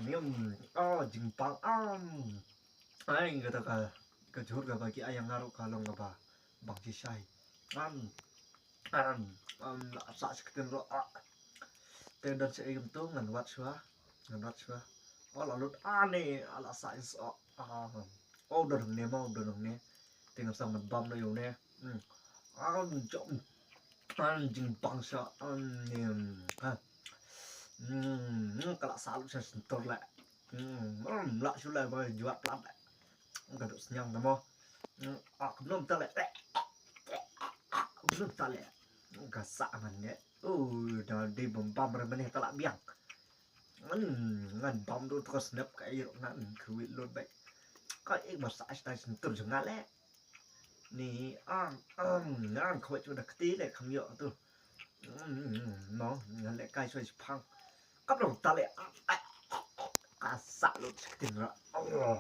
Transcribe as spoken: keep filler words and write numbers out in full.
Niam, oh, jingbang, um. Ai, kata ka, ka jhur kaba ki ai ïa nga ruh ka long kaba bang shisha. Um, um, um, la sah shi ktien ruh, ah. Te don sha ei kumto ngan wad shuwa, ngan wad shuwa. Oh, la lut, ah, ne, ah, la sah is, oh, ah. Oh, don hangne mo, don hangne. Te ngan sa mat bam na ïa une. Hmm. Ah, jom. Ah, jingbang sha, ah, ne, hmm, ha. Hmm, hmm, ka la sah lut sha shyntur leh. Hmm, hmm, la shu leh ba jwat plat leh. Ka duk sniang ta mo. Hmm, ah, kumno ta leh. Kumno ta leh. Ka sah man ne. Oh, da dei bam bam re mane ta la biang. Hmm, ngan bam tu ka snap ka ïa ruh ngan kawit lut bai. Ka ik ba sah sha shyntur jong nga leh. Ni, ang, ang, ngan khwai chu da kti leh kham ïoh tu. Hmm, no, ngan leh kai shuwa shi phang. Kap dong ta leh. Ka sah lut shi ktien ruh. Oh.